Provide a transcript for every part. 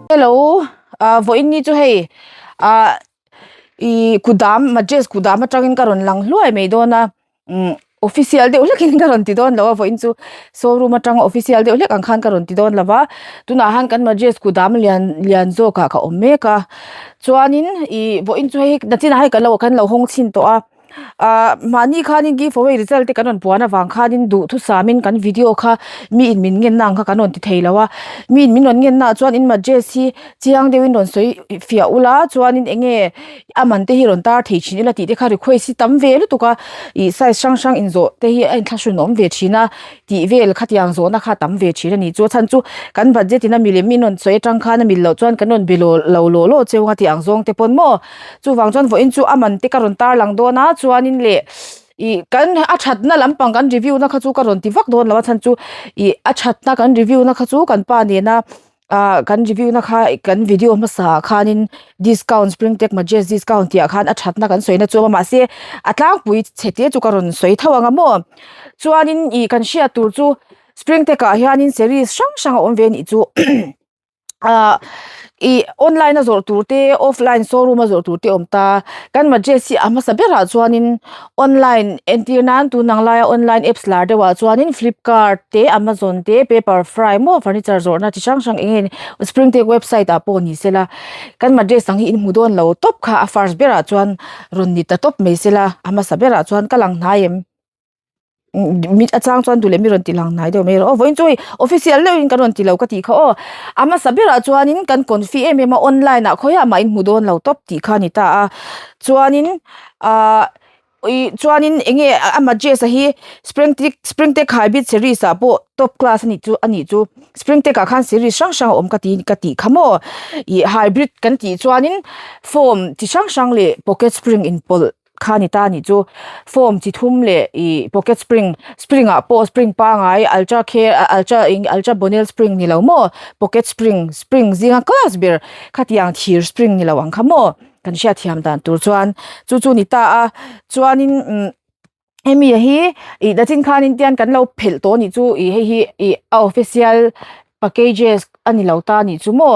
Hello ah vawiin ni chu hei ah ih kudam matress kudam atangin ka rawn lang hluai mai dawn a umm official deuh hlekin ka rawn ti dawn lo a vawiin chu showroom atanga official deuh hlek ang khan ka rawn ti dawn lo va tunah han kan matress kudam lian lian zawkah ka awm mek a chuanin ih vawiin chu hei nachinah hei kan lo kan lo hawng chhin tawh a. Ahh mahni khanin give away result te kan rawn puan avang khanin duhthusamin kan video kha mi in min ngenna ang kha kan rawn ti thei lo a mi in min rawn ngenna ah chuan in matress hi chiang deuhin rawn sawi fiah ula chuanin eng nge a man te hi rawn tar thei thin ila tih te kha request hi tam ve lutuk a ih size hrang hrang inzawh te hi a inthlahrun awm ve thin a tih vel khatiang zawhna kha a tam ve thin a ni chu a chhan chu kan budget in a milem in rawn sawi atang khan a mil loh chuan kan rawn be law lo law law cheu ang a tih ang zawng te pawn maw. Chuvang chuan vawiin chu a man te ka rawn tar lang dawn a chuanin leh ih kan a thatna lampang kan review na kha chu ka rawn ti vak dawn lo a chhan chu ih a thatna kan review na kha chu kan pa nena ah kan review na kha kan video hmasa ah khanin discount spring tech majes discount tih ah khan a thatna kan sawi na chu a awm a mahse a tlangpui chhe te chu ka rawn sawi tho ang a maw chuanin ih kan hriat tur chu spring tech ah hianin series hrang hrang a awm ve a nih chu. ah ih online a zawrh tur te offline showroom a zawrh tur te a awm ta kan matress hi a hmasa berah chuanin online entir nan tun ang laia online apps lar deuh ah chuanin flipkart te amazon te pepperfry maw furniture zawrhna chi hrang hrang eng nge spring tech website ah pawh ni sela kan matress ang hi in hmu dawn lo tawp kha a first berah chuan rawn ni ta tawp mai sela a hmasa berah chuan ka lang hnai em. Mit a chang chuan duh leh mi rawn ti lang hnai deuh mai rawh aw vawiin chu hei official deuhin kan rawn ti lo ka tih kha aw a hmasa berah chuanin kan confi em em a online ah khawiah mah in hmu dawn lo tawp tih kha a ni ta a chuanin ahh ih chuanin eng nge a matress a hi spring tech spring tech hybrid series ah pawh top class a nih chu a nih chu spring tech ah khan series hrang hrang a awm ka ti ka tih kha maw ih hybrid kan tih chuanin form chi hrang hrang leh pocket spring inpawlh. Kha ni ta nih chu form chi thum leh ih pocket spring spring ah pawh spring pangai ultra care ultra eng ultra bonnell spring ni lo maw pocket spring spring zinga class ber khatiang thir spring ni lo ang kha maw kan hriat thiam dan tur chuan chu chu ni ta a chuanin umm hemi hi ih nachin khanin tian kan lo phelh tawh a nih chu ih hei hi ih a official packages a ni lo ta a nih chu maw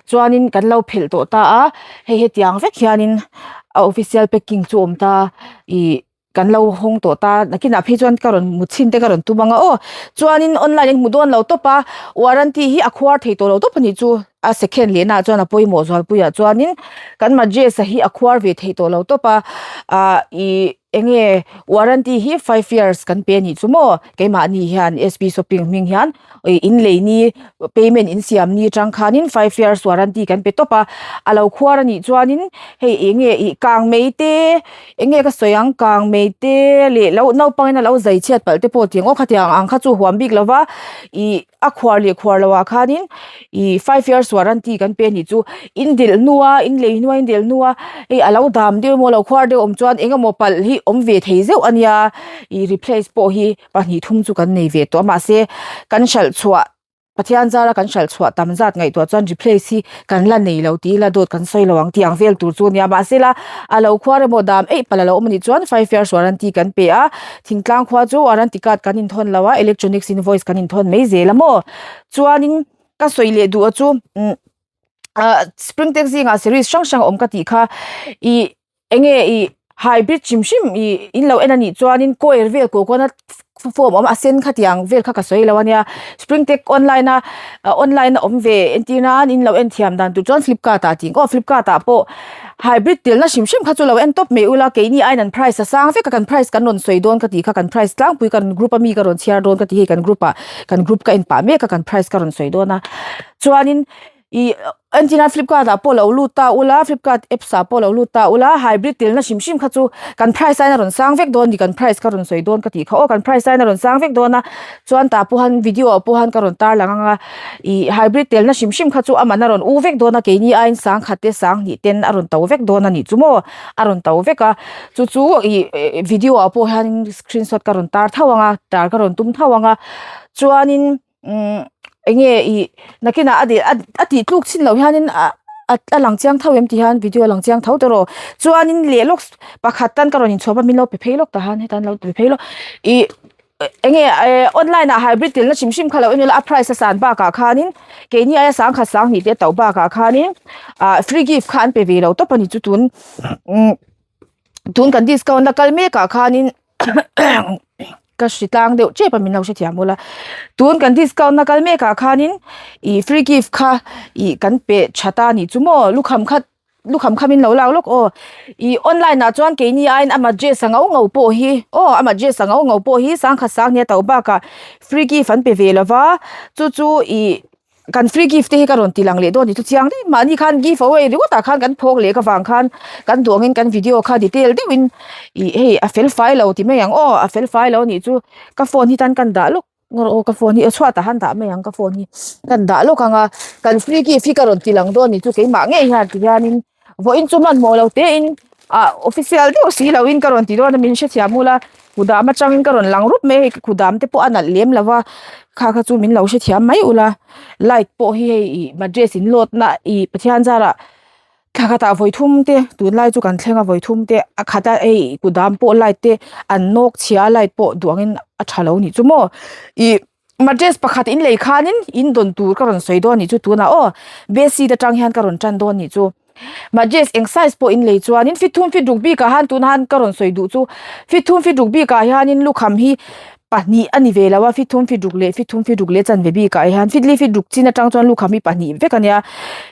chuanin kan lo phelh tawh ta a hei hetiang vek hianin a official packing chu a awm ta ih kan lo hawng tawh ta nakinah phei chuan ka rawn mut chhin te ka rawn tum ang a aw chuanin online in hmu dawn lo tawp a warranty hi a khuar thei tawh lo tawp a nih chu a second leh naah chuan a pawimawh zualpui ah chuanin kan matress a hi a khuar ve thei tawh lo tawp a ah ih eng nge warranty hi five years kan pe a nih chu maw keimahni hian sp shopping hming hian ih in lei ni payment in siam ni atang khanin five years warranty kan pe tawp a a lo khuar a nih chuanin hei eng nge ih kang mai te eng nge ka sawi ang kang mai te leh lo naupangin a lo zai chhiat palh te pawh tiang aw khatiang ang kha chu huam bik lo va ih a khuar leh khuar loh ah khanin ih five years warranty kan pe a nih chu in delh hnua in lei hnua in delh hnua hei a lo dam deuh emaw a lo khuar deuh awm chuan eng emaw palh hi awm ve thei zeuh a nia ih replace pawh hi pahnih thum chu kan nei ve tawh a mahse kan hralh chhuah Pathian zara kan hralh chhuah tam zat ngaihtuah chuan replace hi kan la nei lo tih ila dawt kan sawi lo ang tih ang vel tur chu a nia mahse la a lo khuar emaw dam eih palh a lo awm a nih chuan five years warranty kan pe a thingtlang khua chu warranty card kan inthawn lo a electronics invoice kan inthawn mai zel a maw chuanin ka sawi leh duh a chu umm ah spring tech zingah series hrang hrang a awm ka tih kha ih eng nge ih hybrid hrim hrim ih in lo en a nih chuanin coir vel coconut form a awm a a sen khatiang vel kha ka sawi lo a nia spring tech online a online a awm ve entir nan in lo en thiam dan tur chuan flipkart ah tih ang aw flipkart ah pawh hybrid telna hrim hrim kha chu lo en tawp mai ula keini aiin an price a sang vek a kan price kan rawn sawi dawn ka tih kha kan price tlangpui kan group ami ka rawn chhiar dawn ka tih hei kan group ah kan group ka en pah mek a kan price ka rawn sawi dawn a chuanin ih entir nan flipkart ah pawh lo lut ta ula flipkart apps ah pawh lo lut ta ula hybrid telna hrim hrim kha chu kan price aiin a rawn sang vek dawn a ni kan price ka rawn sawi dawn ka tih kha aw kan price aiin a rawn sang vek dawn a chuan tah pawh han video ah pawh han ka rawn tar lang ang a ih hybrid telna hrim hrim kha chu a man a rawn u vek dawn a keini aiin sang khat te sang hnih ten a rawn to vek dawn a nih chu maw a rawn to vek a chu chu ih video ah pawh hian screenshot ka rawn tar tho ang a tar ka rawn tum tho ang a chuanin umm eng nge ih nakinah a deh a tih tluk chin loh hianin ah a lang chiang tho em ti hian video a lang chiang tho tawh rawh chuanin leh lawk pakhat tan ka rawn inchhawp a min lo pe phei lawk tah han hetan lo pe phei lawk ih. Enge online ah hybrid telna hrim hrim kha lo en ila a price a san bakah khanin keini aia sangkhat sanghnih te a to bakah khanin ah free gift kha an pe ve lo tawp a ni chu tun umm tun kan discount la kal mek ah khanin ka hri tlang deuh tep a min lo hrethiam ula tun kan discount na kal mek ah khanin ih free gift kha ih kan pe tha ta a nih chu maw lukham khat. Lukham kham in lo lak lawk aw. Ih online ah chuan keini aiin ama dress a ngau ngau pawh hi aw ama dress a ngau ngau pawh hi sangkhat sang nia to bakah free gift an pe ve lo va chu chu ih kan free gift te hi ka rawn ti lang leh dawn ni chu chiang daih mahni khan give away ringawt ah khan kan phawk leh ka vang khan kan duh angin kan video kha detail deuhin ih hei a fel fai lo ti mai ang aw a fel fai lo a nih chu ka phone hi tan kan dah lawk. Ngawr aw ka phone hi a chhuat ah han dah mai ang ka phone hi kan dah lawk ang a kan free gift hi ka rawn ti lang dawn a ni chu keimah ngei hian ti hianin vawiin chu hmanhmawh lo te in ah official deuh si lo in ka rawn ti dawn a min hrethiam ula kudam atangin ka rawn lang rup mai a hei kudam te pawh a nalh lem lo va kha kha chu min lo hrethiam mai ula light pawh hi hei ih matress in load na ih Pathian zarah. Thla khatah vawi thum te tunlai chu kan thleng a vawi thum te a khat a hei kudam pawh light te an nawk chhia a light pawh duh angin a tha lo nih chu maw ih matress pakhat in lei khanin in dawn tur ka rawn sawi dawn nih chu tunah aw bedsheet atang hian ka rawn tan dawn nih chu matress eng size pawh in lei chuanin feet thum feet ruk bikah han tunah han ka rawn sawi duh chu feet thum feet ruk bikah hianin lukham hi pahnih a ni ve lo a feet thum feet ruk leh feet thum feet ruk leh chanve bik ah hian feet li feet ruk chin atang chuan lukham hi pahnih vek a nia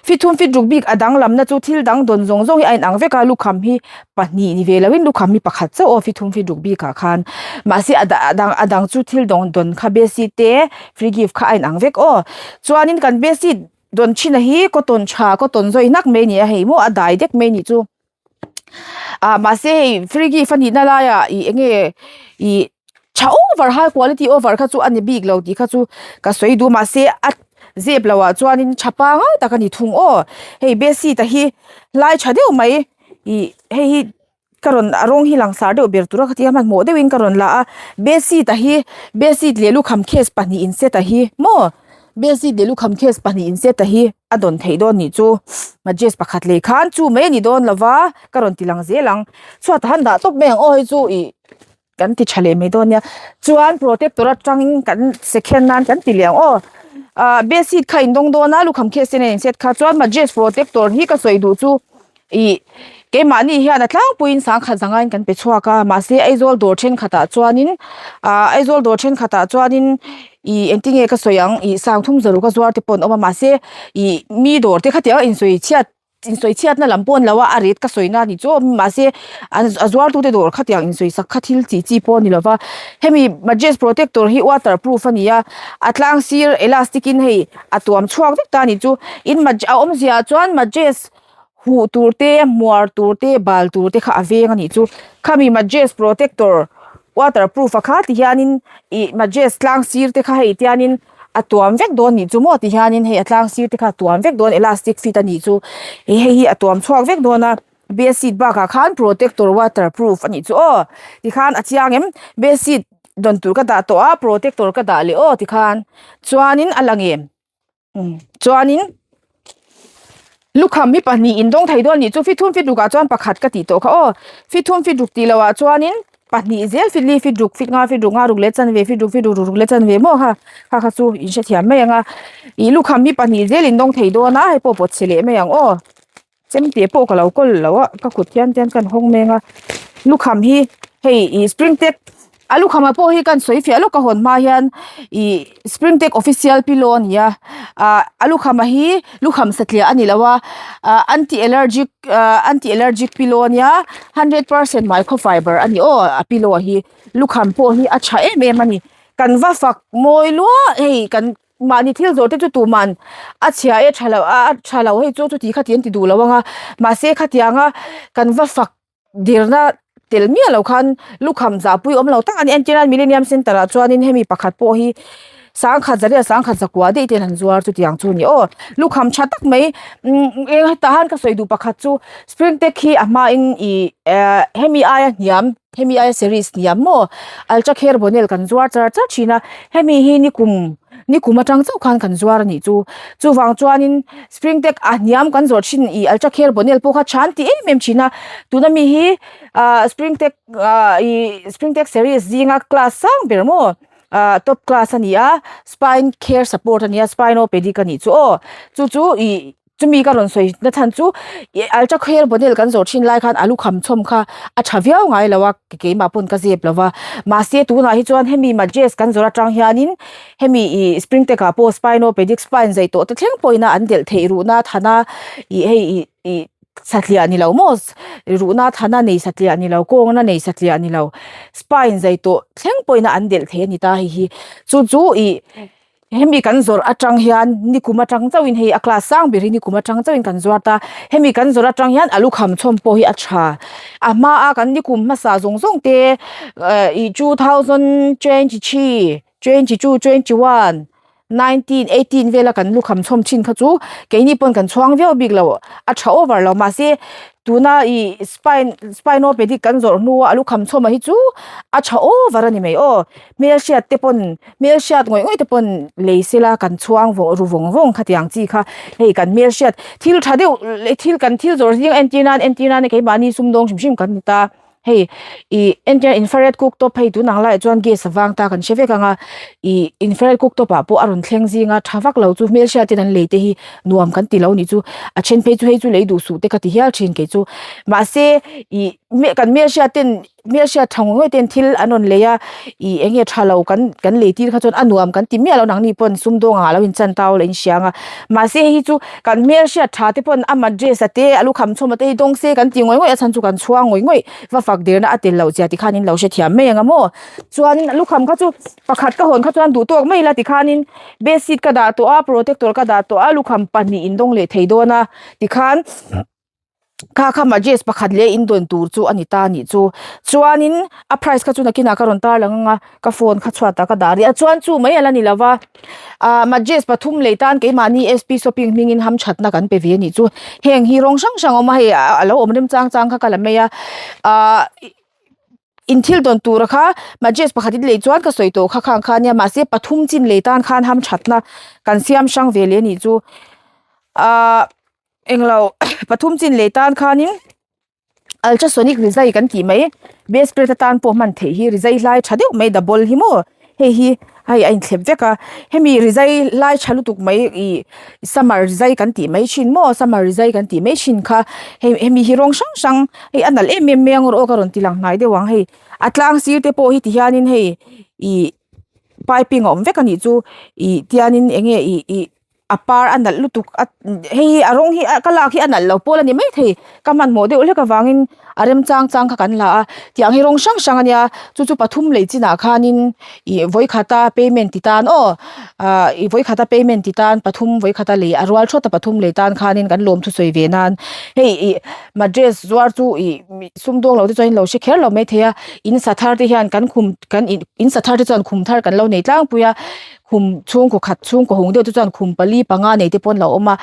feet thum feet ruk bik a danglamna chu thil dang dawn zawng zawng hi a inang vek a lukham hi pahnih ni ve lo in lukham hi pakhat chauh aw feet thum feet ruk bik ah khan mahse a a dang a dang chu thil dawng dawn kha bedsheet te free gift kha a inang vek aw chuanin kan bedsheet dawn thin a hi cotton tha cotton zawi hnak mai a ni a hei maw a dai dek mai a nih chu. Ah mahse hei free gift a nihna laiah ih eng nge ih tha over high quality over kha chu a ni bik lo tih kha chu ka sawi duh mahse a zep loh ah chuanin tha pangai tak a ni thung aw hei bedsheet a hi lai tha deuh mai ih hei hi ka rawn a rawng hi langsar deuh ber tur a khatia hmanhmawh deuhin ka rawn la a bedsheet a hi bedsheet leh lukham case pahnih in set a hi maw bedsheet leh lukham case pahnih in set a hi. a dawn theih dawn nih chu matress pakhat lei khan chu mai a ni dawn lova ka rawn ti lang zel ang chhuat ah han dah tawp mai ang aw hei chu ih kan ti tha leh mai dawn nia chuan protector atangin kan second nan kan ti leh ang aw ah bedsheet kha in dawng dawn a lukham case te nen in set kha chuan matress protector hi ka sawi duh chu ih keimahni hian a tlangpuiin sangkhat zangaiin kan pe chhuak a mahse Aizawl dawr thenkhatah chuanin ah Aizawl dawr thenkhatah chuanin ih engtinge ka sawi ang ih sangthum zaruk a zuar te pawh an awm a mahse ih mi dawr te khatiang a insawi chhiat insawi chhiatna lam pawh a ni lo a a rate ka sawi na a ni chu mahse an a zuar tute dawr khatiang insawi sak kha thil chi chi pawh a ni lo va hemi matress protector hi waterproof a ni a a tlang sir elastic in hei a tuam chhuak vek ta a ni chu in a awmzia ah chuan matress huh tur te hmuar tur te bal tur te kha a veng a nih chu khami matress protector waterproof a kha ti hianin ih matress tlang sir te kha hei tianin a tuam vek dawn nih chu maw ti hianin hei a tlang sir te kha a tuam vek dawn elastic fit a nih chu ih hei hi a tuam chhuak vek dawn a bedsheet bakah khan protector waterproof a nih chu aw tikhan a chiang em bedsheet dawn tur ka dah tawh a protector ka dah leh aw tikhan chuanin a lang em. Chuanin lukham hi pahnih in dawng thei dawn anih chu feet thum feet ruk ah chuan pakhat ka tih tawh kha aw feet thum feet ruk tih loh ah chuanin pahnih zel feet li feet ruk feet nga feet ruk nga ruk leh chanve feet ruk feet ruk ruk leh chanve maw kha kha kha chu in hrethiam mai ang a ih lukham hi pahnih zel in dawng thei dawn a hei pawh pawt chhe leh mai ang aw. Chemte pawh ka lo kawl lo a ka kut hian te hian ka hawng meng a lukham hi hei ih spring tech a lukham ah pawh hi kan sawi fiah lawk a hawn hma hian ih spring tech official pillow a ni a ah a lukham ah hi lukham satliah a ni lo a ah anti allergic ah anti allergic pillow a nia 100% microfiber a ni aw a pillow hi lukham pawh hi a tha em em a ni kan va fak mawi luah hei kan. Mahni thil zawh te chu tuman a chhia e tha lo a tha lo hei chu chuti khati an ti duh lo ang a mahse khatianga kan va fak dirna tel miah lo khan lukham zahpui awm lo tak a ni entir nan millennium center ah chuanin hemi pakhat pawh hi sangkhat zariat sangkhat zakua daih ten an zuar chutiang chu a ni aw lukham tha tak mai umm eng hetah han ka sawi duh pakhat chu spring tech hi a hmain ih ehh hemi aia hniam. Hemi aia series hniam maw ultra care bonel kan zuar char char thin a hemi hi nikum nikum atang chauh khan kan zuar a nih chu chuvang chuanin spring tech a hniam kan zawrh thin ih ultra care bonel pawh kha tha an ti em em thin a tuna mi hi ah spring tech ah ih spring tech series zinga class sang ber maw ah top class a ni a spine care support a ni a spinopedic a nih chu aw chu chu ih. Chumi ka rawn sawi na chhan chu ih ultra kher bonel kan zawh thin lai khan a lukham chhawm kha a tha viau ngai lo a keimah pawn ka zep lo va mahse tunah hi chuan hemi majes kan zawrh atang hianin hemi ih spring tech ah pawh spinopedic spine zai tawh te thleng pawhin a an delh theih ruhna thana ih hei ih ih satliah ni lo maw ruhna thana nei satliah ni lo kawngna nei satliah ni lo spine zai tawh thleng pawhin a an delh thei a ni ta hei hi chu chu ih. Hemi kan zawrh atang hian nikum atang chauhin hei a class sang ber hi nikum atang chauhin kan zuar ta hemi kan zawrh atang hian a lukham chhawm pawh hi a tha a hmaa kan nikum hmasa zawng zawng te eh ih 2023 22 21 19 18 vela kan lukham chhawm thin kha chu keini pawn kan chhuang viau bik lo a tha over lo mahse tuna ih spine spinopedic kan zawrh hnua a lukham chhawm ah hi chu a tha over a ni mai aw hmelhriat te pawn. Hmelhriat ngawih ngawih te pawn lei sela kan chhuang vawh ru vawng vawng khatiang chi kha hei kan hmelhriat thil tha deuh leh thil kan thil zawrh zing entir nan entir nan keimahni sumdawng hrim hrim kan ni ta hei ih entir nan infrared cook top hei tunang laiah chuan gas a vang ta kan hre vek ang a ih infrared cook top ah pawh a rawn thleng zing a tha vak lo chu hmelhriat ten an lei te hi nuam kan ti lo nih chu a then phei chu hei chu lei duh suh te ka ti hial thin kei chu mahse ih kan hmelhriat ten. Hmelhriat tha ngawih ngawih ten thil an rawn lei a ih eng nge tha lo kan kan lei tir kha chuan a nuam kan ti miah lo nangni pawn sumdawng ah lo in chan tau la in hria ang a mahse hei hi chu kan hmelhriat tha te pawn ama dress a te a lukham chhawm a te hi dawng se kan ti ngawih ngawih a chhan chu kan chhuang ngawih ngawih va fak derna a tel loh zia tikhan in lo hrethiam mai ang a maw chuanin a lukham kha chu pakhat ka hawn kha chuan duh tawk mai ila tikhanin bedsheet ka dah tawh a protector ka dah tawh a lukham pahnih in dawng leh thei dawn a tikhan. Kha kha majes pakhat leh in dawn tur chu a ni ta anih chu chuanin a price kha chu nakinah ka rawn tar lang ang a ka phone kha chhuatah ka dah rih a chuan chu mai ala ni lo va ah majes pathum lei tan keimahni sp shopping hmingin hamthatna kan pe ve anih chu heng hi rawng hrang hrang a awm a hei a lo awm rem chang chang kha ka la mai a ah. In thil dawn tura kha majes pakhat in lei chuan ka sawi tawh kha khang kha ania mahse pathum chin lei tan khan hamthatna kan siam hrang ve leh anih chu ah. Englo pathum chin lei tan khanin ultrasonic rizai kan tih mai base plate atan pawh hman theih hi rizai hlai tha deuh mai double hi maw hei hi hei a inthlep vek a hemi rizai lai tha lutuk mai ih summer rizai kan tih mai thin maw summer rizai kan tih mai thin kha hei hemi hi rawng hrang hrang hei a nalh em em mai ang aw ka rawn ti lang hnai deuh ang hei a tlang sir te pawh hi ti hianin hei ih piping a awm vek a nih chu ih tianin eng nge ih ih. A par a nalh lutuk a hei hi a rawng hi ka lak hi a nalh lo pawl a ni maithei ka hmanhmawh deuh hlek avangin a remchang chang kha kan la a tiang hi rawng hrang hrang a nia chu chu pathum lei chinah khanin ih vawikhata payment ti tan aw ah ih vawikhata payment ti tan pathum vawikhata lei a rual thawt a pathum lei tan khanin kan lawm thusawi ve nan hei ih matress zuar chu ih sumdawng lo te chuan in lo hre kher lo maithei a in sa thar te hian kan khum kan in in sa thar te chuan khum thar kan lo nei tlangpui a. Khum chhungkaw khat chhungkaw hung deuh te chuan khum pali panga nei te pawh an lo awm a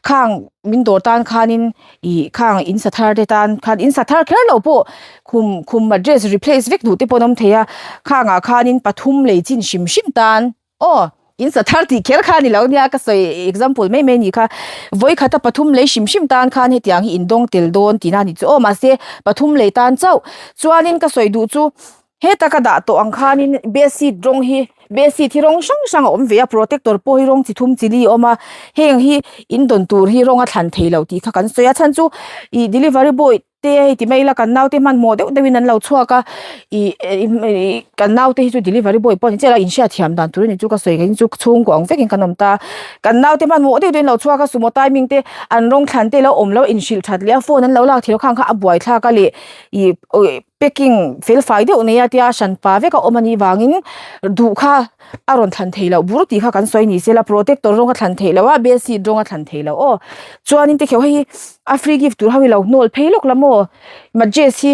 khang min dawr tan khanin ih khang in sa thar te tan khan in sa thar kher lo pawh khum khum address replace vek duh te pawh an awm thei a khangah khanin pathum lei chin hrim hrim tan aw in sa thar tih kher kha a ni lo nia ka sawi example mai mai a nih kha vawikhat a pathum lei hrim hrim tan khan hetiang hi in dawng tel dawn tihna a ni chu aw mahse pathum lei tan chauh chuanin ka sawi duh chu. Heta ka dah tawh ang khanin bedsheet rawng hi bedsheet hi rawng hrang hrang a awm ve a protector pawh hi rawng chi thum chi li a awm a heng hi in dawn tur hi rawng a thlan thei lo tih kha kan sawi a chhan chu ih delivery boy te hei ti mai ila kan naute hmanhmawh deuh deuhin an lo chhuak a ih ih kan naute hi chu delivery boy pawh a ni chiah lo a inhriatthiam dan tur a ni chu ka sawi ang chu chhungkaw ang vekin kan awm ta kan naute hmanhmawh deuh deuhin an lo chhuak a sumo timing te an rawng thlan te lo awm lo inhrilh that leh a phone an lo lak theih loh khang kha a buaithlak a leh ih. Packing fel fai deuh nei a tia hran pa vek a awm anih vangin duh kha a rawn thlan thei loh bur tih kha kan sawi ni sela protector rawng a thlan theih loh a bedsheet rawng a thlan theih loh aw chuanin tikhiau hei hi a free gift tur ho hi lo hnawl phei lawk la maw matress hi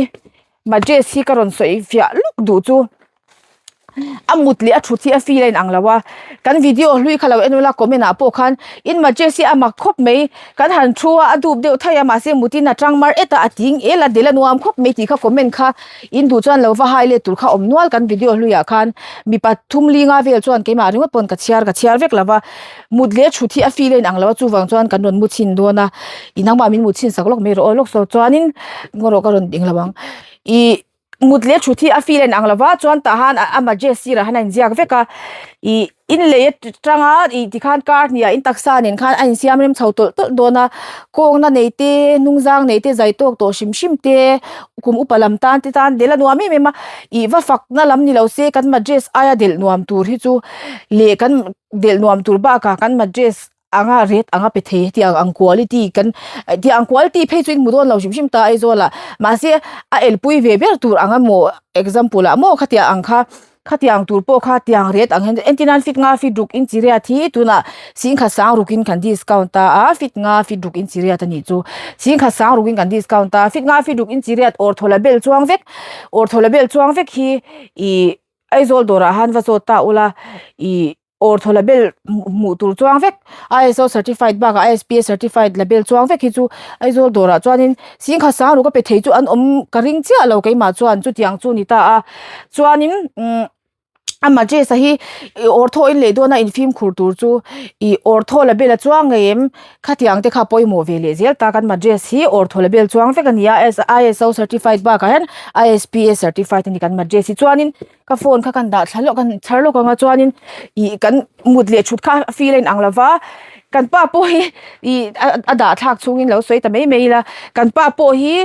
matress hi ka rawn sawi fiah lawk duh chu. a mut leh a thut hi a feel a inang lo a kan video hlui kha lo en ula comment ah pawh khan in mattress hi a mak khawp mai kan han thu a a dup deuh thai a mahse mutin a tang mar et a a ting el a del a nuam khawp mai tih kha comment kha in duh chuan lo va hai let tur kha awm nual kan video hlui ah khan mipa thum linga vel chuan keimah ringawt pawn ka chhiar ka chhiar vek lo va mut leh thut hi a feel a inang lo a chuvang chuan kan rawn mu chhin dawn a ih nangmah min mut chhin sak lawk mai rawh aw lawk saw chuanin ngaw rawh ka rawn ding lo ang ih mut leh thut hi a feel a inang lo va chuan tah han a mattress sirah han a inziak vek a ih in lei atanga ih tikhan kar hnih ah in taksa nen khan a insiam rem chho tawlh tawlh dawn a kawngna nei te hnung zang nei te zai tawk tawh hrim hrim te kum upa lam tan te tan delh a nuam em em a ih va fak na lam ni lo se kan mattress aia delh nuam tur hi chu leh kan delh nuam tur bakah kan mattress anga rate anga pe thei hetiang ang quality kan tiang ang quality phei chu in hmu dawn lo hrim hrim ta Aizawl ah mahse a elpui ve ber tur ang emaw example ah maw khatiang ang kha khatiang tur pawh kha tiang rate ang hian entir nan feet nga feet ruk inchi riat hi tunah singkhat sang ruk in kan discount ta a feet nga feet ruk inchi riat a nih chu singkhat sang ruk in kan discount ta feet nga feet ruk inchi riat awr thaw la bel chuang vek awr thaw la bel chuang vek hi ih Aizawl dawrah han va zawt ta ula ih. Awrthaw label hmuh tur chuang vek ISO certified bakah ISPA certified label chuang vek hi chu Aizawl dawrah chuanin singkhat sang ruk a pe thei chu an awm ka ring chiah lo keimah chuan chutiang chu ni ta a chuanin umm a mattress a hi ih awrthaw in lei dawn a infimkhur tur chu ih awrthaw label a chuang ngei em khatiang te kha pawimawh ve leh zel ta kan mattress hi awrthaw label chuang vek a ni a ISO certified bakah hian ISPA certified a ni kan mattress hi chuanin. Ka phone kha kan dah thla lawk kan chhar lawk ang a chuanin ih kan mut leh thut kha a feel a inang lo va kan pa pawh hi ih a dah thlak chhungin lo sawi ta mai mai ila kan pa pawh hi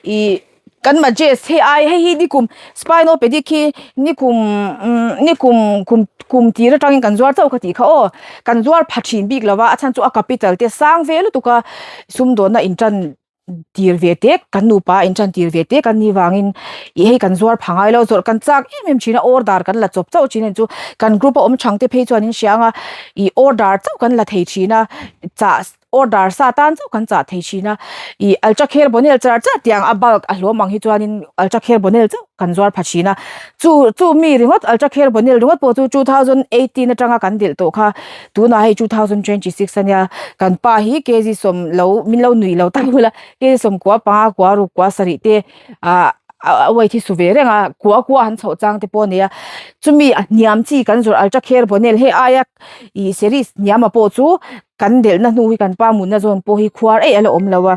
ih kan mattress hei ai hei hi nikum spinopedic hi nikum umm nikum kum kum tir atangin kan zuar chauh ka tih kha aw kan zuar pha thin bik lo va a chhan chu a capital te sang ve lutuk a sumdawnna intan. Tir ve te kan nupa in tan tir ve te kan nih vangin ih hei kan zuar pha ngai lo zawrh kan chak em em thin a order kan la chawp chauh thin a ni chu kan group a awm chang te phei chuan in hria ang a ih order chauh kan la thei thin a chah order sa tan chauh kan chah thei thin a ih ultra kher bonel char char tiang a bulk a hlawm ang hi chuanin ultra kher bonel chauh kan zuar pha thin a chu chu mi ringawt ultra kher bonel ringawt pawh chu 2018 atanga kan delh tawh kha. Tunah hei 2026 ania kan pa hi kg sawm lo min lo nuih lo tak ula kg sawm kua panga kua ruk kua sarih te ah a weight hi su ve reng a kua kua han chhoh chang te pawh a nei a chumi a hniam chi kan zawrh ultra kher bonel hei aia ih series hniam ah pawh chu kan delhna hnu hi kan pa mutna zawn pawh hi khuar eih a la awm lo a.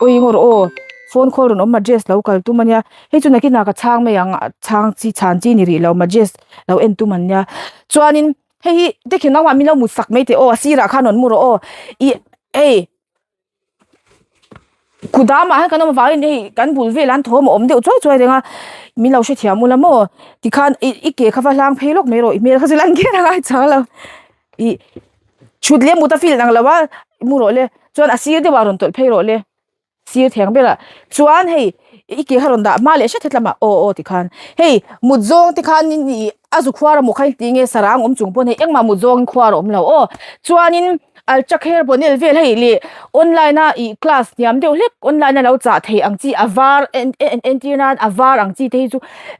Ui ngawr aw phone call rawn awm madress lo kal tum ania hei chu nakinah ka chhang mai ang chhang chi chhan chi ni rih lo madress lo en tum an nia chuanin hei hi tikhi naupang min lo mut sak mai teh aw a sirah khan rawn mu rawh aw ih hei kudam ah hian kan awm avangin hei kan bul velah an thawm a awm deuh chuai chuai reng a min lo hrethiam ula maw tikhan ih i ke kha va hlang phei lawk mai rawh i hmel kha chu lan kher a ngai chang lo. Ih thut leh mut a feel ang lo a mu rawh le chuan a sir deuh ah rawn tawlh phei rawh le sir theng ber ah chuan hei i ke kha rawn dah hma leh hret hret lamah aw aw tikhan hei mut zawng te khan in ih a zu khuar a maw kha engti nge sarang awm chung pawn hei engmah mut zawng in khuar a awm lo aw chuanin ultra kher bonel vel hei leh online a ih class hniam deuh hlek online a lo chah theih ang chi a var en en entir nan a var ang chi te hi chu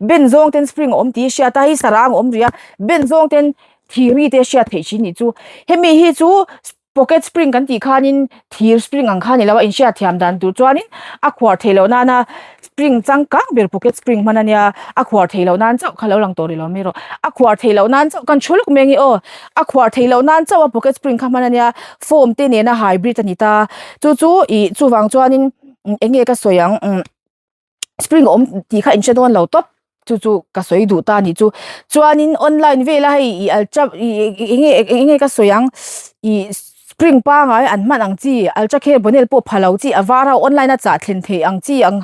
ben zawng ten spring a awm tih hi hriat a hei sarang a awm rih a ben zawng ten. Thir hi te hriat theih thin nih chu hemi hi chu pocket spring kan tih khanin thir spring ang kha ni lo a inhriat thiam dan tur chuanin a khuar theih loh nana spring changkang ber pocket spring hman ania a khuar theih loh nan chauh kha lo lang tawh rih lo mai rawh a khuar theih loh nan chauh kan thu lawk mai ange aw a khuar theih loh nan chauh a pocket spring kha hman ania foam te nena hybrid a ni ta chu chu ih chuvang chuanin eng nge ka sawi ang umm. Spring awm tih kha in hre dawn lo tawp chu chu ka sawi duh ta anih chu chuanin online vela hei ih ultra ih eng nge eng nge ka sawi ang ih spring pangai an hman ang chi ultra kher bonel pawh pha lo chi a var ho online a chah thlen theih ang chi ang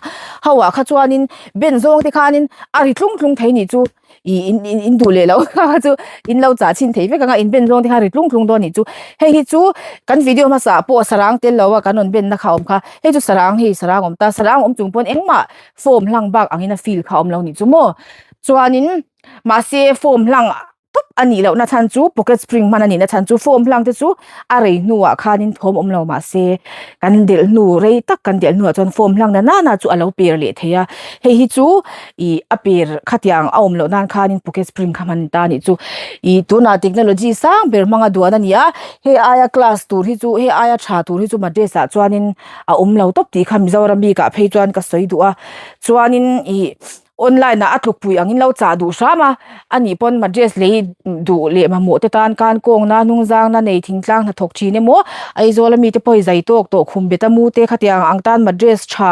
ho ah kha chuanin ben zawng te khanin a ri tlung tlung thei nih chu. Ih in in in duh leh loh kha chu in lo chah chhin thei vek ang a in ben zawng te kha ri tlung tlung dawn anih chu hei hi chu kan video hmasa ah pawh sarang tel lo a kan rawn ben na kha a awm kha hei chu sarang hei sarang a awm ta sarang awm chung pawn engmah form hlang bak angin a feel kha a awm lo anih chu maw chuanin mahse form hlang. tawp a nih lohna chhan chu pocket spring hman a nihna chhan chu foam hlang te chu a rei hnuah khanin thawm awm lo mahse kan delh hnu rei tak kan delh hnuah chuan foam hlang na nana chu a lo per leh thei a hei hi chu ih a per khatiang a awm loh nan khanin pocket spring kha hman ta a nih chu ih tunah technology sang ber hmanga duan a ni a hei aia class tur hi chu hei aia tha tur hi chu madrass ah chuanin a awm lo tawp tih kha Mizoram bikah phei chuan ka sawi duh a chuanin ih. Online ah a tlukpui angin lo chah duh hram a, ani pawn madrass lei duh leh mamawh te tan khan kawngna hnungzangna nei thingtlang hnathawk thin emaw Aizawl ami te pawh hi zai tawk tawh khum bet a mu te khatiang ang tan madrass tha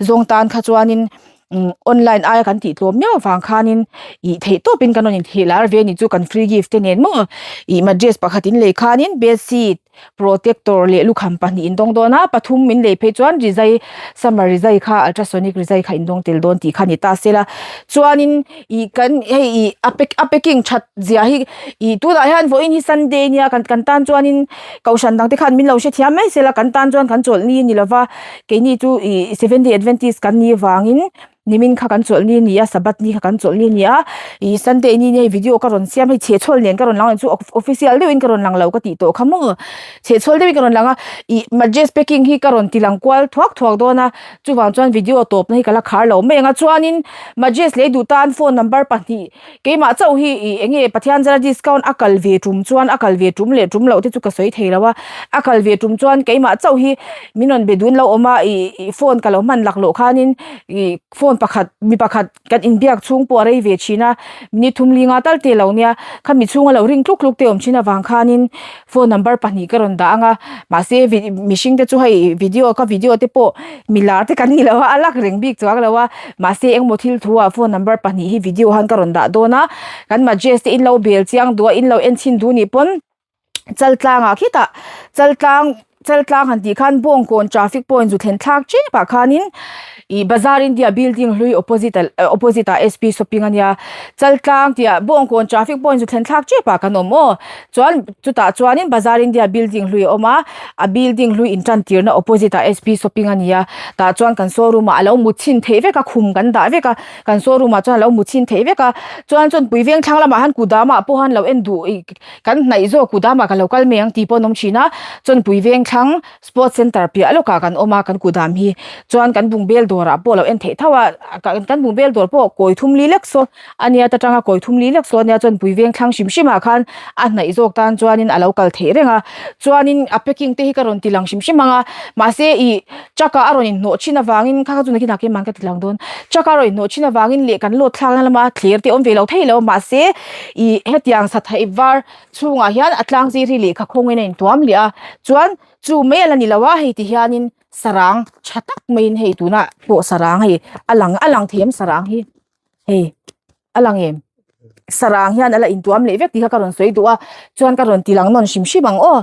zawng tan kha chuanin umm online aia kan tih tlawm miau avang khanin ih theih tawpin kan rawn intheh lar ve a ni chu kan free gift te nen maw ih madrass pakhat in lei khanin bedsheet protector leh lukham pahnih in dawng dawn a pathum min lei phei chuan rizai summer rizai kha ultrasonic rizai kha in dawng tel dawn tih kha a ni ta sela chuanin ih kan hei ih a pack a packing that zia hi ih tunah hian vawiin hi sunday nia kan kan tan chuanin kohhran dang te khan min lo hrethiam mai sela kan tan chuan kan chawlh ni a ni lova keini chu ih seventh day adventist kan nih avangin. Nimin kha kan chawlh ni a ni a, Sabbath ni kha kan chawlh ni a ni a, ih Sunday ni hei video ka rawn siam hei chhehchhawl nen ka rawn lang ang chu official deuhin ka rawn lang lo ka tih tawh kha maw chhehchhawl deuhin ka rawn lang a, ih madrass packing hi ka rawn ti lang kual thuak thuak dawn a, chuvang chuan video tawpna hi ka la khar lo mai ang a, chuanin madrass lei duh tan phone number pahnih keimah chauh hi ih eng nge Pathian zara discount a kal ve tum chuan a kal ve tum leh tum loh te chu ka sawi thei lo a, a kal ve tum chuan keimah chauh hi min rawn be dun lo awm a, ih phone ka lo hman lak loh khanin. Ih phone pakhat mi pakhat kan inbiak chhung pawh a rei ve thin a minute thum linga tal te lo nia khami chhunga lo ring tluk tluk te awm thin avang khanin phone number pahnih ka rawn dah ang a mahse mihring te chu hei video ka video te pawh milar te kan ni lo a a lak reng bik chuang lo a mahse engmaw thil thu ah phone number pahnih hi video han ka rawn dah dawn a kan madrass te in lo bel chiang duh a in lo en chhin duh nih pawn. Chaltlangah khitah chaltlang chaltlang han tih khan Bawngkawn traffic point zu thlen thlak tep ah khanin ih Bazar India building hlui opposite ah opposite ah sp shopping ania chaltlang tih ah Bawngkawn traffic point zu thlen thlak tep ah kan awm aw chuan chutah chuanin Bazar India building hlui a awm a a building hlui in tan tirna opposite ah sp shopping ania tah chuan kan showroom ah alo mut chhin theih vek a khum kan dah vek a. Kan showroom ah chuan a lo mu chhin theih vek a, chuan chawnpui veng thlang lamah han kudam ah pawh han lo en duh ih kan hnaih zawk kudam ah ka lo kal mai ang tih pawh an awm thin a, chawnpui veng thlang sports center piah lawkah kan awm a kan kudam hi, chuan kan bungbel dawrah pawh a lo en theih tho a, kan bungbel dawr pawh kawi thum li lek saw a nia ta tanga kawi thum li lek saw a nia chawnpui veng thlang hrim hrim ah khan a hnaih zawk tan chuanin a lo kal theih reng a, chuanin a packing te hi ka rawn ti lang hrim hrim ang a, mahse ih truck ah a rawn inhnawh thin avangin kha kha chu nakin ah keimah ka ti lang dawn truck a rawn inhnawh thin avangin leh kan load thlakna lama thler te awm ve lo thei lo mahse ih hetiang sathaih var chhungah hian a tlang zir hi lehkha khawngin a intuam leh a chuan chu mai a la ni lo a hei ti hianin sarang tha tak maiin hei tunah pawh sarang hei a lang a lang thei em sarang hi hei. A lang em? Sarang hian a la intuam leh vek tih kha ka rawn sawi duh a, chuan ka rawn ti lang nawn hrim hrim ang aw.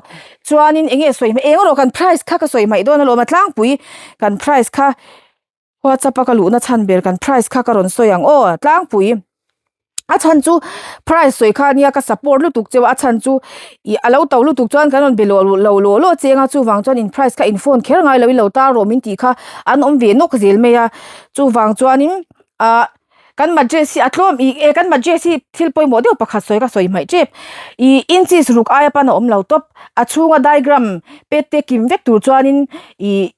Chuanin eng nge sawi hmeh eng erawh kan price kha ka sawi hmaih dawn alawm a tlangpui kan price kha WhatsApp a ka luhna chhan ber kan price kha ka rawn sawi ang aw tlangpui. A chhan chu price sawi kha nia ka support lutuk cheu a, a chhan chu ih a lo to lutuk chuan kan rawn be lawh lo law law cheng a, chuvang chuan in price kha in phone kher ngai lo i lo tar rawh min tih kha an awm ve nawk zel mai a, chuvang chuanin ah. Kan madrass hi a tlawm ih e kan madrass hi thil pawimawh deuh pakhat sawi ka sawi hmaih tep ih inches ruk aia pan a awm lo tawp a chhunga diagram pet te kim vek tur chuanin ih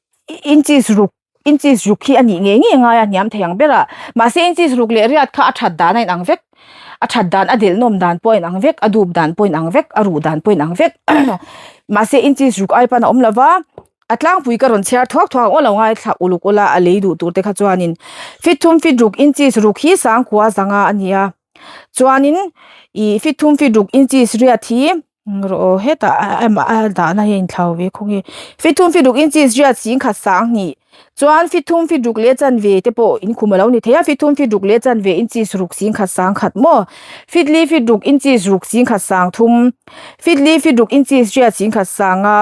inches ruk inches ruk hi a nih ngei ngei ngai a hniam thei ang ber a mahse inches ruk leh riat kha a that dan a inang vek a that dan a delh nawm dan pawh a inang vek a dup dan pawh a inang vek a ruh dan pawh a inang vek mahse inches ruk aia pan a awm lo va. A tlangpui ka rawn chhiar thuak thuak ang aw lo ngaithla uluk ula a lei duh tur te kha chuanin fit thum fit ruk inches ruk hi sangkhua zanga a ni a chuanin ih fit thum fit ruk inches riat hi rawh aw hetah a dahna hi a inthlau ve khaw nge fit thum fit ruk inches riat singkhat sanghnih chuan fit thum fit ruk leh chanve te pawh inkhum alo ni thei a fit thum fit ruk leh chanve inches ruk singkhat sangkhat maw fit li fit ruk inches ruk singkhat sangthum fit li fit ruk inches riat singkhat sanga.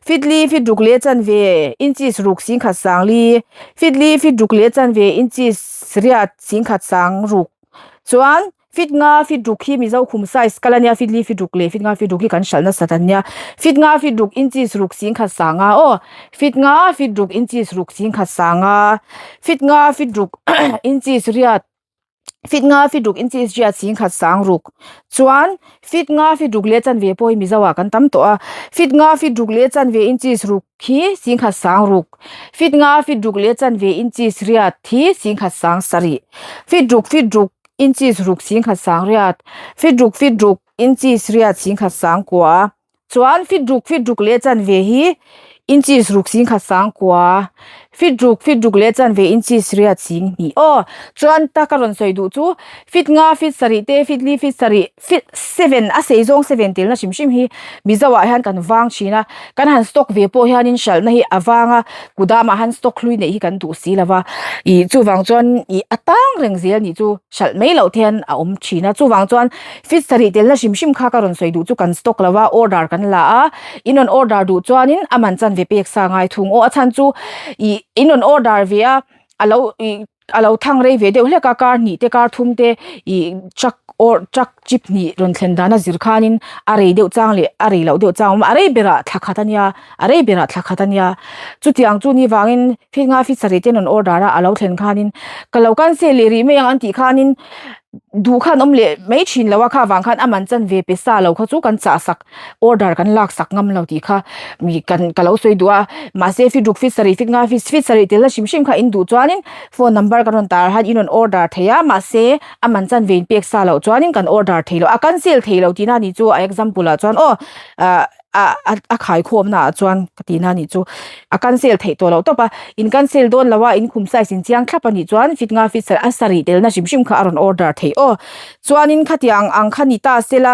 Fit li fit ruk leh chanve inches ruk singkhat sang li, fit li fit ruk leh chanve inches riat singkhat sang ruk chuan fit nga fit ruk hi Mizo khum size kal ania fit li fit ruk leh fit nga fit ruk hi kan hralh nasat ania fit nga fit ruk inches ruk singkhat sang a aw fit nga fit ruk inches ruk singkhat sang a fit nga fit ruk inches riat. Feet nga feet ruk inches riat 10 sang ruk chuan feet nga feet ruk leh chanve pawh hi mizo ah kan tam tawh a feet nga feet ruk leh chanve inches ruk hi 10 sang ruk feet nga feet ruk leh chanve inches riat hi 10 sang sarih feet ruk feet ruk inches ruk 10 sang riat feet ruk feet ruk inches riat 10 sang kua. Chuan feet ruk feet ruk leh chanve hi inches ruk 10 sang kua feet ruk feet ruk leh chanve inches riat sing hnih aw. Chuan ta ka rawn sawi duh chu feet nga feet sarih te feet li feet sarih feet seven a sei zawng seven telna hrim hrim hi Mizo ah hian kan vang thin a, kan han stock ve pawh hianin hralhna hi a vang a, kudamah han stock hlui neih hi kan duh si lo va, ih chuvang chuan ih a tang reng zel nih chu hralh mai loh te hian a awm thin a, chuvang chuan Feet sarih telna hrim hrim kha ka rawn sawi duh chu kan stock lo a, order kan la a, in rawn order duh chuanin a man chanve pek sa ngai thung aw, a chhan chu ih in rawn order ve a, a lo ih a lo thang rei ve deuh hlek a, kar hnih te kar thum te ih truck or truck chip hnih rawn thlen dan a zir khanin a rei deuh chang leh a rei loh deuh chang a awm a, a rei berah thla khat a nia, a rei berah thla khat a nia, chutiang chu ni vangin feet nga feet sarih te an rawn order a, a lo thlen khanin ka lo cancel leh rih mai ang an tih khanin. Duh khan awm leh mai thin lo a, kha vang khan a man chan ve pe sa lo kha chu kan chah sak order kan lak sak ngam lo tih kha mi kan ka lo sawi duh a, mahse feet ruk feet sarih feet nga feet feet sarih tel na hrim hrim kha in duh chuanin phone number kan rawn tar han in rawn order thei a, mahse a man chan ve in pek sa loh chuanin kan order thei lo a cancel thei lo tihna ni chu a example ah chuan aw ah. a a khaikhawm na ah chuan ka tih na anih chu a cancel theih tawh loh tawp a in cancel dawn lo a in khum size in chiang thlap anih chuan fit nga fit sarih a sarih telna hrim hrim kha a rawn order theih aw chuanin khatiang ang kha ni ta sela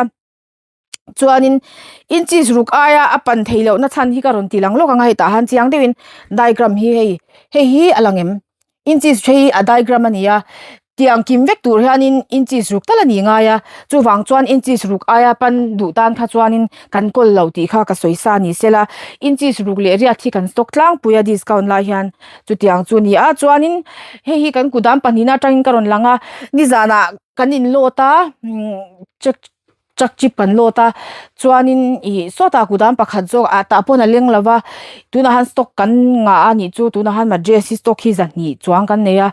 chuanin inches ruk aia a pan theih loh na chhan hi ka rawn ti lang lawk ang a hei tah han chiang deuhin diagram hi hei hei hi a lang em. Inches hi a diagram a ni a, tiang kim vek tur hianin inches ruk tal a ni ngai a, chuvang chuan inches ruk aia pan duh tan kha chuanin kan kawl lo tih kha ka sawi sa ni sela, inches ruk leh riat hi kan stock tlangpui a discount lai hian chutiang chu a ni a, chuanin hei hi kan kudam pahnihna atangin ka rawn lang a, nizanah kan in load a check. Truck chip kan load a chuanin ih sawtah kudam pakhat zawk ah tah pawn a leng lo va tunah han stock kan ngah a nih chu tunah han madras hi stock hi zahnih chuang kan nei a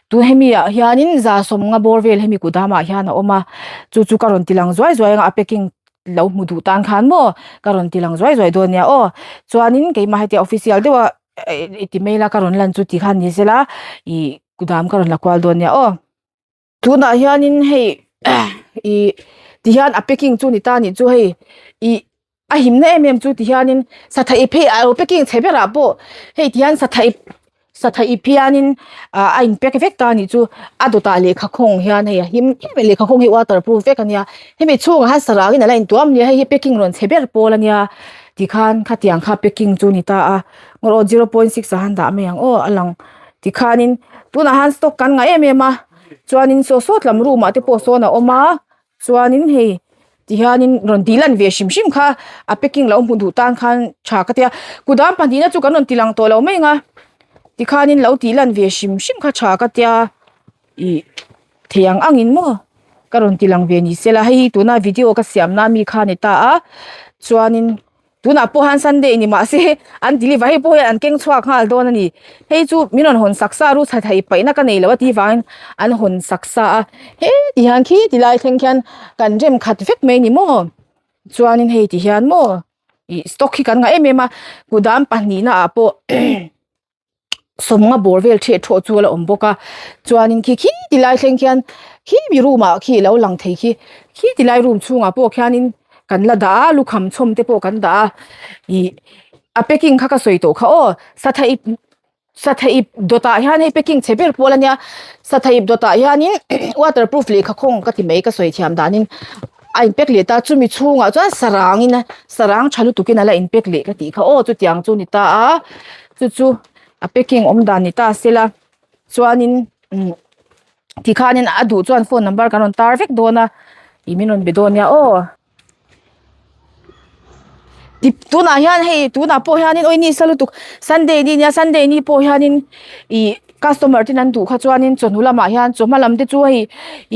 tun hemi ah hianin za sawmnga bawr vel hemi kudam ah hian a awm a chu chu ka rawn ti lang zuai zuai anga a packing lo hmu duh tan khan maw ka rawn ti lang zuai zuai dawn nia aw chuanin keimah hetia official deuh a i ti mail a ka rawn lan chu ti khan ni sela ih kudam ka rawn la kual dawn nia aw. Tunah hianin hei ih tihian a packing chu ni ta anih chu hei ih a himna em em chu tihianin satha ip hi a lo packing chhe berah pawh hei tihian satha ip satha ip hianin ah a in pack vek ta anih chu a dawtah lehkha khawng hian hei a him em em lehkha khawng hi water proof vek ania hemi chhungah hian sarangin a la intuam nia hei hi packing rawn chhe ber pawl ania tikhan khatiang kha packing chu ni ta a ngaw zero point six ah han dah mai ang aw a lang. Tikhanin tunah han stock kan ngah em em a chuanin saw sawt lam room ah te pawh sawn a awm a chuanin hei tihianin rawn tih lan ve hrim hrim kha a packing lo hmu duh tan khan tha ka tia kudam pahnihna chu kan rawn ti lang tawh lo mai ang a tikhanin lo tih lan ve hrim hrim kha tha ka tia ih thei ang angin maw ka rawn ti lang ve ni sela hei hi tuna video ka siam na mi kha a ni ta a chuanin. Tunah pawh hian Sunday ni mahse an deliver hei pawh hian an keng chhuak nghal dawn a ni. Hei chu min rawn hawn sak sa a ru chha thei paihna ka nei lo a tih vangin an hawn sak sa a. He ti hian khi ti lai thleng khian kan rem khat vek mai ni maw. Chuanin hei ti hian maw ih stock hi kan ngah em em a kudam pahnihna ah pawh sawmnga bawr vel ṭheh ṭhawh chu a la awm bawk a chuanin khi khi ti lai thleng khian khi mi room ah khi alo lang thei khi khi ti lai room chhungah pawh khianin kan la dah a lukham chhawm te pawh kan dah a ih a packing kha ka sawi tawh kha aw satha ip satha ip dawtah hian hei packing chhe ber pawl ania satha ip dawtah hianin waterproof lehkha khawng ka ti mai ka sawi thiam danin a in pack leh ta chumi chhungah chuan sarang in a sarang tha lutuk in ala in pack leh ka tih kha aw chutiang chu ni ta a chu chu a packing awm dan ni ta sela chuanin umm tikhanin a duh chuan phone number kan rawn tar vek dawn a ih min rawn be dawn nia aw ti tunah hian hei tunah pawh hianin aw ni sa lutuk sunday ni nia sunday ni pawh hianin ih customer ten an duh kha chuanin chawhnu lamah hian chawhma lam te chu hei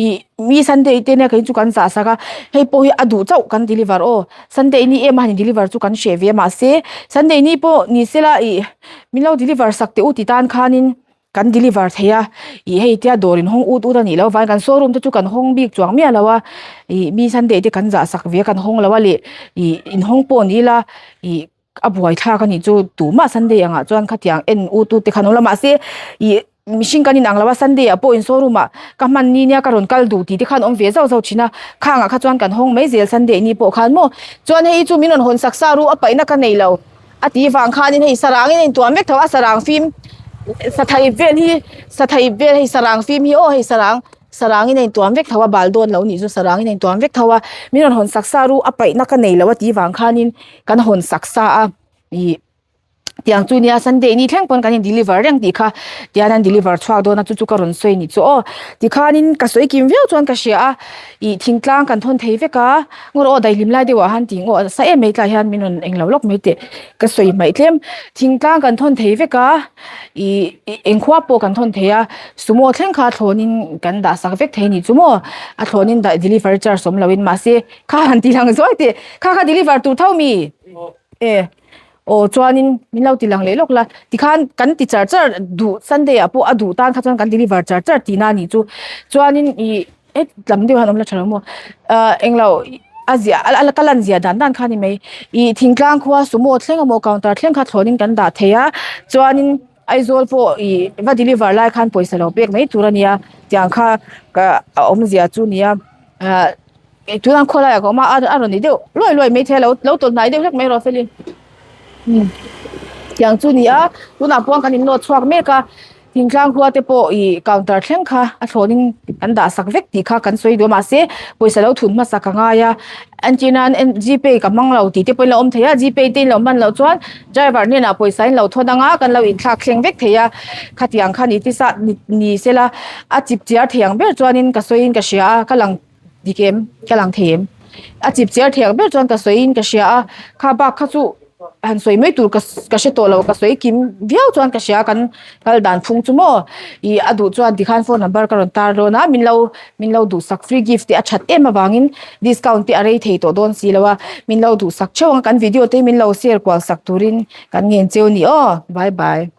ih mi sunday te nia kei chu kan zah sak a hei pawh hi a duh chauh kan deliver aw sunday ni em a han in deliver chu kan hreh ve a mahse sunday ni pawh ni sela ih min lo deliver sak teh u ti tan khanin. Kan deliver thei a, ih hei tia dawr in hawng ut ut a nih loh avangin kan showroom te chu kan hawng bik chuang miah lo a, ih mi sunday te kan zah sak ve a kan hawng lo a leh ih inhawng pawh ni ila ih a buai thlak a nih chu tumah sunday angah chuan khatiang en ut ut te khan awm lo mahse ih mihring kan inang lo a sunday ah pawh in showroom ah ka hman ni nia ka rawn kal duh tih te khan awm ve zauh zauh thin a khangah kha chuan kan hawng mai zel sunday ni pawh khan maw chuan hei chu min rawn hawn sak sa ru a paihna ka nei lo. A tih vang khanin hei sarangin a intuam vek tho a sarang fim sathaip vel hi sathaip vel hei sarang fim hi aw hei sarang sarangin a intuam vek tho a bal dawn lo nih chu sarangin a intuam vek tho a min rawn hawn sak sa ru a paihna ka nei lo a tih vang khanin kan hawn sak sa a ih tiang chu nia sunday ni thleng pawn kan in deliver reng tih kha tian an deliver chhuak dawn a chu chu ka rawn sawi nih chu aw tikhanin ka sawi kim viau chuan ka hria a ih thingtlang kan thawn thei vek a. Ngawr aw daihlim lai deuhah han tih ngawh sa em mai tlai hian min rawn englo lawk mai teh ka sawi hmaih tlem thingtlang kan thawn thei vek a ih engkhua pawh kan thawn thei a sumo thleng kha thlawnin kan dah sak vek thei a nih chu maw a thlawnin dah deliver charge awm loin mahse kha han ti lang zuai teh kha kha deliver tur tho mi e. Aw chuanin min lo ti lang leh lawk la tikhan kan ti char char duh sunday ah pawh a duh tan kha chuan kan deliver char char tihna a nih chu chuanin ih het lam deuh hian awm la tha lo maw ah englo a ziah a ka lan ziah dan dan kha a ni mai ih thingtlang khua sumo thleng emaw counter thleng kha thlawnin kan dah thei a chuanin Aizawl pawh ih va deliver lai khan pawisa lo pek mai tur a nia tiang kha ka a awmzia chu nia ah. Tunah khawlaiah ka awm a, a rawn ni deuh luai luai maithei a lo lo tawlh hnai deuh hlek mai rawh felin umm tiang chu ni a tunah pawh kan inlawt chhuak mek a thingtlang khua te pawh ih counter thleng kha a thlawnin an dah sak vek tih kha kan sawi duh a mahse pawisa lo thun hmasak a ngai a entir nan g pay ka hmang lo tih te pawhin a awm thei a g pay te in lo hman loh chuan driver hnenah pawisa in lo thawn ang a kan lo inthlak thleng vek thei a khatiang kha ni tisa ni sela a chip chiar thei ang ber chuanin ka sawiin ka hria a ka lang. Dik em? Ka lang thei em? A chip chiar thei ang ber chuan ka sawiin ka hria a, kha bak kha chu han sawi mai tur ka ka hre tawh lo, ka sawi kim viau chuan ka hria kan kal dan phung chu maw ih a duh chuan tikhan phone number ka rawn tar dawn a, min lo min lo duhsak free gift te a that em avangin discount te a rei thei tawh dawn si lo a, min lo duhsak theuh ang a, kan video te hi min lo share kual sak turin kan ngen cheu a ni aw, bye bye.